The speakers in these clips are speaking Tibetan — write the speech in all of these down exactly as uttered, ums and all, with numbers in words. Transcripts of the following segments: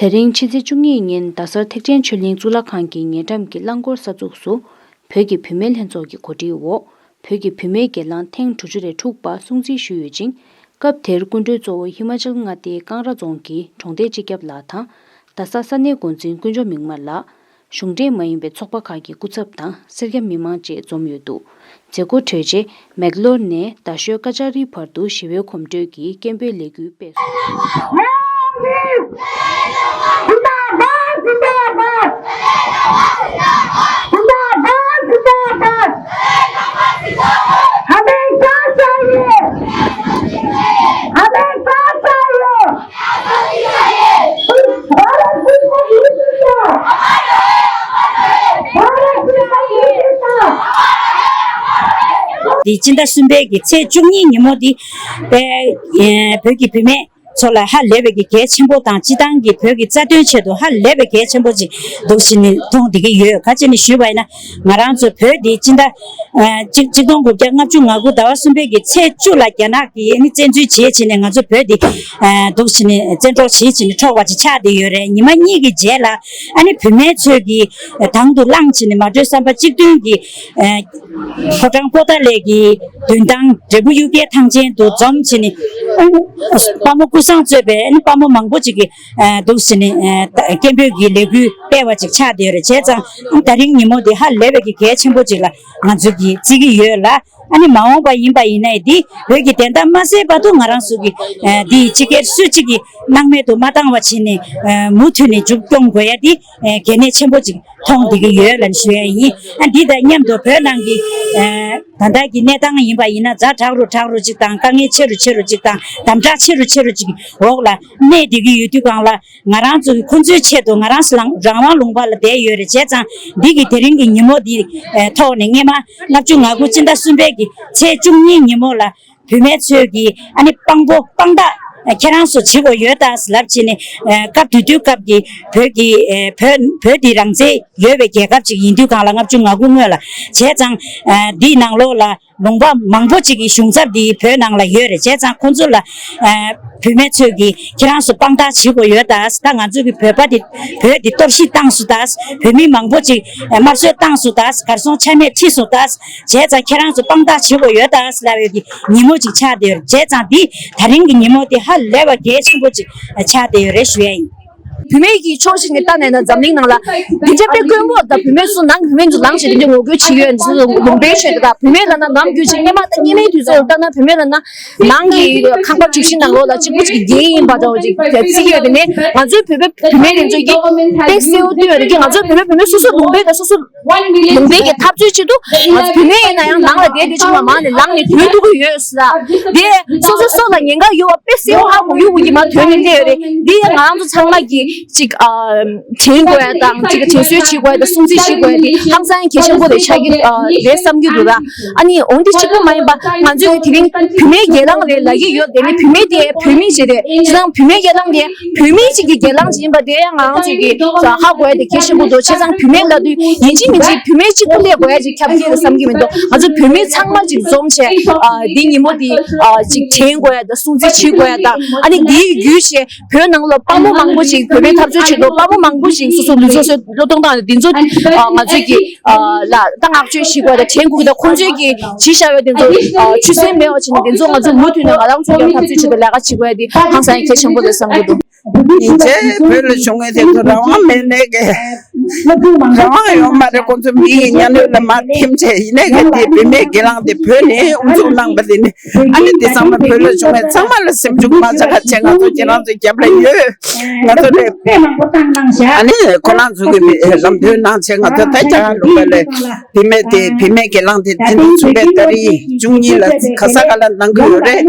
དེ་རིང་ཕྱི་ཚེས་བཅུ་གཉིས་ཉིན་རྡ་སར་ཐེག་ཆེན་ཆོས་གླིང་གཙུག་ལག་ཁང་གི་ཉེ་འགྲམ་གྱི་རླངས་འཁོར་ས་ཚུགས་སུ། བོད་ཀྱི་བུད་མེད་ལྷན་ཚོགས་ཀྱི་གོ་སྒྲིག་འོག་བོད་ཀྱི་བུད་མེད་སྒེར་ལངས་ཐེངས་དྲུག་ཅུ་རེ་དྲུག་པ་སྲུང་བརྩི་ཞུས་ཡོད་ཅིང་། སྐབས་དེར་སྐུ་མགྲོན་གཙོ་བོ་ཧི་མ་ཅལ་མངའ་སྡེའི་ཀང་ར་རྫོང་གི་གྲོང་སྡེ་སྤྱི་ཁྱབ་ལགས་དང་། རྡ་ས་ས་གནས་འགོ་འཛིན་དཀོན་མཆོག་མིག་དམར་ལགས། གཞུང་འབྲེལ་མ་ཡིན་པའི་ཚོགས་པ་ཁག་གི་སྐུ་ཚབ་དང་སེར་སྐྱ་མི་མང་བཅས་འཛོམས་ཡོད་འདུག་མཛད་སྒོ་གྲོལ་རྗེས། མེག་ལོར་ནས་རྡ་ཤོད་ཀ་ཅཱ་རི་བར་དུ་ཞི་བའི་གོམ་བགྲོད་ཀྱིས་སྐད་འབོད་ལས་འགུལ་སྤེལ་སོང་། འདི་སྤྱི་ཟླ་གསུམ་པའི་གི་ཚེས་བཅུ་གཉིས་ཉིན་མོ་འདི་དཔེ་བོད་ཀྱི་བུད་མེད་ཚོ་ལ་ཧ་ལས་པའི་གི་གལ་ཆེན་པོ་དང་། སྤྱི་བཏང་གི་བོད་ཀྱི་རྩ་དོན་ཆེད་དུ་ཧ་ལས་པའི་གལ་ཆེན་པོ་ཅིག་འདུག་ཟེར་ནས་མཐོང་བསྡད་ཀྱི་ཡོད། ག་ཅི་ནས་ཞུས་པ་ཡིན་ན། ང་རང་ཚོ་བོད་འདི་སྤྱི་ཟླ་ཨ་གཅིག་གཅིག་སྟོང་དགུ་བརྒྱ་ལྔ་བཅུ་ང་དགུ་ཟླ་བ་གསུམ་པའི་གི་ཚེས་བཅུ་ལ་རྒྱ་ནག་གིས་ཨ་ནི་བཙན་འཛུལ་བྱེད་བྱས་ནས་ང་ཚོ་བོད་འདི་ཨ་འདུག་བྱས་ནས་བཙན་འཕྲོག་བྱེད་བྱས་ནས་འཕྲོག་པ་ཅིག་ཆགས་བསྡད་ཡོད་རེད། ཉི་མ་གཉིས་ཀྱི་རྗེས་ལ་ཨ་ནི་བུད་མེད་ཚོས་ཀྱིས་དང་དུ་བླངས་བྱས་ནས་མ་གྲོས་བསམ་པ་གཅིག་མཐུན་གྱིས་ཨ་ཕོ་བྲང་པོ་ཏཱ་ལའི་གི་མདུན་ཐང་འབྲས་སྤུངས་གཡུལ་རྒྱལ་ཐང་ཆེན་དུ་འཛོམས་བྱས་ནས། དཔའ་མོ་ཀུན་བཟང་གཙོས་པའི་ཨ་ནི་དཔའ་མོ་མང་པོ་ཅིག་གིས་ཨ་འདུག་བྱས་ནས་ཨ་སྐད་འབོད་ཀྱི་ལས་འགུལ་སྤེལ་བ་ཅིག་ཆགས་བསྡད་ཡོད་རེད། བྱས་ཙང་ད་རིང་ཉིན་མོ་འདི་ཧ་ལས་པའི་གི་གལ་ཆེན་པོ་ཅིག་ལ་ང་ཚོ་གིས་བརྩི་གི་ཡོད་ལ། ཨ་ནི་མ་འོངས་པ་ཡིན་པ་ཡིན་ནའི་འདི་བོད་ཀྱི་བདེན་མཐའ་མ་གསལ་བར་དུ་ང་རང་ཚོ་གིས་ཨ་འདི་སྤྱི་སྒེར་སུ་གཅིག་གིས་སྣང་མེད་དུ་མ་བཏང་བ་བྱས་ནས་ཨ་མུ་མཐུད་ནས་མཇུག་སྐྱོང་དགོས་ཡ་འདི་ཨ་གལ་གནད་ཆེན་པོ་ཅིག་མཐོང་བསྡད་ཀྱི་ཡོད་ལ་ཞུ་ཡ་ཡིན། ཨ་འདི་དང་མཉམ་དུ་བོད་ནང་གི་ཨ་ད་ལྟ་གི་གནས་སྟངས་ཡིན་པ་ཡིན་ན་ཛ་དྲག་རུ་དྲག་རུ་ཅིག་དང་། དཀའ་ངལ་ཆེ་རུ་ཆེ་རུ་ཅིག་དང་། དམ་དྲག་ཆེ་རུ་ཆེ་རུ་ཅིག་འོག་ལ་གནས་བསྡད་ཀྱི་ཡོད་དུས་སྒང་ལ། ང་རང་ཚོ་གི་ཁོང་ཚོའི་ཆེད་དུ་ང་རང་ཚོ་རང་རང་དབང་ལུང་པ་ལ་བསྡད་ཡོད་རེད། བྱས་ཙང་འདི་གི་དེ་རིང་གི་ཉིན་མོ་འདི་ཨ་ཐོག་ནས་སྔས་མ་ལྔ་བཅུ་ང་དགུ་སྤྱི་ཟླ་གསུམ་པའི་གི་ཚེས་བཅུ་གཉིས་ཉིན་མོ་ལ་བུད་མེད་ཚོས་ཀྱིས་ཨ་ནི་དཔང་པོ་དཔང་རྟགས་ཁྱེད་རང་ཚོ་བྱེད་དགོས་ཡོད་ད་ལབ་བྱས་ནས། ཨ་སྐབས་དེ་དུས་སྐབས་ཀྱི་བོད་ཀྱི་ཨ་བོད་བོད་འདི་རང་བཙན་ཡོད་པའི་རྒྱལ་ཁབ་ཅིག་ཡིན་དུས་སྒང་ལ། ལྔ་བཅུ་ང་དགུ་སྔོན་ལ། བྱས་ཙང་ཨ་འདིའི་ནང་ལོགས་ལ་ལུང་པ་མང་པོ་ཅིག་གི་གཞུང་ཚབ་འདི་བོད་ནང་ལ་ཡོད་རེད། བྱས་ཙང་ཁོང་ཚོ་ལ་ཨ་བུད་མེད་ཚོས་ཀྱིས་ཁྱེད་རང་ཚོ་དཔང་རྟགས་བྱེད་དགོས་ཡོད་ད། ད་ང་ཚོ་གི་བོད་པ་འདི་བོད་འདི་གཏོར་བཤིག་བཏང་སོང་ད། བོད་མི་མང་པོ་ཅིག་དམར་གསོད་བཏང་སོང་ད། གར་སོང་ཆ་མེད་ཁྲིད་སོང་ད། བྱས་ཙང་ཁྱེད་རང་ཚོ་དཔང་རྟགས་བྱེད་དགོས་ཡོད་ད་ལབ་ཡོད་ཀྱི་ཉིན་མོ་ཅིག་ཆགས་བསྡད་ཡོད་རེད། བྱས་ཙང་འདི་ད་རིང་གི་ཉིན་མོ་འདི་ཧ་ལས་པ་གལ་ཆེན་པོ་ཅིག་ཆགས་བསྡད་ཡོད་རེད་ཞུ་ཡ་ཡིན། བུད་མེད་ཀྱི་ཕྱོགས་ཤིག་ནས་ལྟ་ནས་ན་འཛམ་གླིང་ནང་ལ་འདི་འདྲ་དཔེ་དཀོན་པོ་དང་། བུད་མེད་ཚོ་ནང་གི་བུད་མེད་ཚོ་ལངས་བྱས་འདི་འདྲ་ངོ་རྒོལ་བྱེད་ཀྱི་ཡོད། འདི་ཚོ་ལུང་པའི་ཆེད་དུ་དང་། བུད་མེད་ལ་ན་ནམ་རྒྱུན་ཅིག་སྔས་མ་དང་སྔས་མའི་དུས་ཚོད་ལ་ལྟ་ན་བུད་མེད་ལ་ན་ནང་གི་ཁང་པ་གྲུ་བཞི་ནང་ལོགས་ལ་གཅིག་པུ་གཅིག་གི་རྒྱན་ཡིན་པ་འདྲ་བོ་ཅིག་བརྩི་གི་ཡོད། དེ་ནས་ང་ཚོའི་བོད་པའི་བུད་མེད་རེ་ཚོ་གིས་དཔེ་གསལ་བོ་བཏོན་ཡོད་རེད་ཀྱི། ང་ཚོའི་བོད་པའི་བུད་མེད་སོ་སོ་ལུང་པའི་དང་སོ་སོ་ལུང་པའི་གི་འཐབ་རྩོད་ཆེད་དུ་ང་ཚོ་བུད་མེད་ཡིན་ན་ཡང་ནང་ལ་བསྡད་བསྡད་ཅིག་མ་མང་ནས་ལངས་ནས་སྡོད་ཐུབ་ཀྱི་ཡོད་ཟེར། དེ་སོ་སོ་སོ་ལ་ཉེན་ཁ་ཡོད་པ་དཔེ་གསལ་བོ་ཧ་གོ་ཡོད་གི་མ་ཐོན་ནས་སླེབས་ཡོད་རེད། འདི་ང་རང་ཚོ་ཚང་མ་གིས་ཅིག་ཨ་དྲན་དགོས་ཡ་དང་། ཅིག་དྲན་གསོ་བྱེད་དགོས་ཡ་དང་། སྲུང་བརྩི་བྱེད་དགོས་ཡ་དེ་ཧང་སང་གལ་ཆེན་པོ་རེད་ཆགས་ཀྱི་ཨ་རེད་བསམ་གྱི་འདུག་ད། ཨ་ནི་འོན་ཏེ་གཅིག་པོ་མ་ཡིན་པ་ང་ཚོས་དེ་རིང་བུད་མེད་སྒེར་ལངས་རེད་ལབ་ཀྱི་ཡོད། དེ་ནི་བུད་མེད་དེ་བོད་མི་ཞིག་རེད། བྱས་ཙང་བུད་མེད་སྒེར་ལངས་དེ་བོད་མི་གཅིག་གི་སྒེར་ལངས་ཅིག་ཡིན་པ་དེ་ཡང་ང་རང་ཚོས་ཀྱིས་ཧ་གོ་ཡ་དེ་གལ་ཆེན་པོ་འདུག་བྱས་ཙང་བུད་མེད་ལབ་དུས་ཡིན་གཅིག་མིན་གཅིག་བུད་མེད་གཅིག་པུ་སླེབས་དགོས་ཡ་ཅིག་ཁྱབ་ཀྱི་རེད་བསམ་གྱི་མི་འདུག་ང་ཚོ་བུད་མེད་ཚང་མ་ཅིག་འཛོམས་བྱས་ཨ་འདི་ཉིན་མོ་འདི་ཨ་ཅིག་དྲན་དགོས་ཡ་དང་། སྲུང་བརྩི་བྱེད་དགོས་ཡ་དང་། ཨ་ནི་འདིའི་བརྒྱུད་བྱས་བོད་ནང་ལ་དཔའ་མོ་མང་པོ་ཞིག་བོད་པའི་འཐབ་རྩོད་ཆེད་དུ་དཔའ་མོ་མང་པོ་ཞིག་སོ་སོ་ལུས་སྲོག་གསོལ། བློས་གཏོང་བཏང་ནས་འདི་ཚོ་ཨ་ང་ཚོས་ཀྱིས་ཨ་ལ་ད་བསྔགས་བརྗོད་བྱེད་དགོས་དང་། དྲན་དགོས་ཀྱི་དང་། ཁོང་ཚོས་ཀྱིས་བྱས་བཞག་པའི་འདི་ཚོ་ཨ་ཆུད་ཟོས་མེད་པ་བྱས་ནས་འདི་ཚོ་ང་ཚོ་མུ་མཐུད་ནས་ང་རང་ཚོ་ཀྱང་འཐབ་རྩོད་ཆེད་དུ་ལས་ཀ་བྱེད་དགོས་ཡ་འདི་ཧང་སང་ཡ་གལ་ཆེན་པོ་རེད་བསམ་གྱི་འདུག་ཡིན་ཚེ་བོད་ལ་བྱུང་བའི་དེ་ཚོ་རང་དབང་མེད་ནས་ཀྱི། རང་དབང་ཡོད་མ་རེད། ཁོང་ཚོ་མི་ཡི་གཉའ་གནོན་ལ་མར་འཐིམ་བྱས། ཡིན་ནའི་གི་དེ་བུད་མེད་སྒེར་ལངས་དེ་བོད་ནས་དབུ་འཛུགས་གནང་པ་དེ་ནི། ཨ་ནི་དེ་ཚང་མ་བོད་ལ་བྱུང་བའི་ཚང་མ་ལ་སེམས་ཤུགས་མ་ཆག་ག་བྱས། ང་ཚོ་ཁྱེད་རང་ཚོའི་རྒྱབ་ལ་ཡོད། ང་ཚོ་ལས་ཨ་ནི་ཁོ་རང་ཚོ་གི་མི་ལམ་སྟོན་གནང་བྱས། ང་ཚོ་ད་རྒྱ་གར་ལུང་པ་ལས་བུད་མེད་དེ་བུད་མེད་སྒེར་ལངས་དེ་དེ་ནི་ཚུགས་པའི་ཏ་རིག་བཅུ་གཉིས་ལ་ག་ས་ག་ལ་གནང་གི་ཡོད་རེད།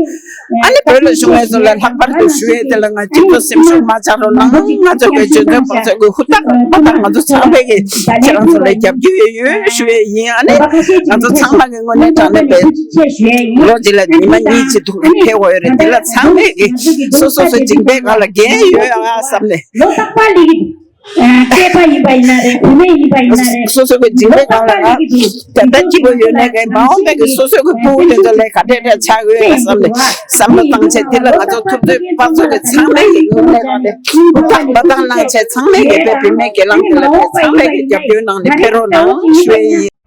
ཨ་ནི་བོད་ལ་བྱུང་བའི་ཚོ་ལ་ལྷག་པར་དུ་ཞུ་ཡས་དེ་ལ་ང་གཅིག་ཏུ་སེམས་ཤུགས་མ་ཆག་རོགས་གནང་། ང་ཚོ་གི་ཆོས་དོན་པ་ཚོ་གི་ཧུར་ཐག་ཧུར་ཐག་ང་ཚོ་ཚང་མས་གི་ཁྱེད་རང་ཚོ་ལ་རྒྱབ་སྐྱོར་ཡོད་ཡོད་ཞུ་ཡས་ཡིན། ཨ་ནི་ང་ཚོ་ཚང་མ་གི་དངོས་གནས་དྲང་གནས་པའི་ལོ་གཅིག་ལ་ཉི་མ་གཉིས་ཅིག་ཐུག་ཕེབས་དགོས་ཡོད་རེད། དེ་ལ་ཚང་མས་གི་སོ་སོ་སོ་སྦྱིན་པའི་སྒང་ལ་འགན་ཡོད་ཨ་བསམ་ནས། སྐྱེས་པ་ཡིན་པ་ཡིན་ན་རེད། བུད་མེད་ཡིན་པ་ཡིན་ན་རེད། སོ་སོ་གི་འཇིགས་པའི་སྒང་ལ་ད་ལྟ་སྐྱིད་པོ་ཡོད་ནའི་གི་མ་འོངས་པའི་གི་སོ་སོ་གི་ཕྲུ་གུ་དེ་ཚོ་ལ་ག་འདྲས་འདྲས་ཆགས་ཡོད་ལ་བསམ་ནས་བསམ་བློ་བཏང་བྱས། དེ་ལ་ང་ཚོ་ཐུབ་ཚོད་དཔག་ཚོད་ཀྱི་ཚང་མས་ཀྱི་ཡོང་ནས་ལ་ནས་ཐུགས་ཐག་འབད་ཐག་གནང་བྱས། ཚང་མས་ཀྱི་བོད་མིའི་སྒེར་ལངས་དེ་ལ་ཚང་མས་ཀྱི་རྒྱབ་སྐྱོར་གནང་ནས་ཕེབས་རོགས་གནང་ཞུ་ཡི་ཡིན།